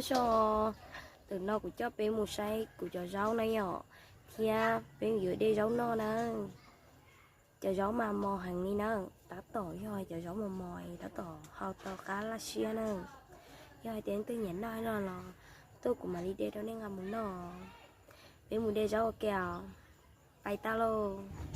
So, tam no kuv coj peb mus saib kuv cov zaub na yom, thiab peb yuav de zaub noj nawb. Cov zaub mas mos heev li nawb, tab tom yog cov zaub mos mos tab tom hau tau qab laj siab nawb. Yog hais tias leej twg nyiam noj no los tuaj kuv mam li de rau nej nqa mus noj. Peb mus de zaub ua ke os. Pais tau lauj.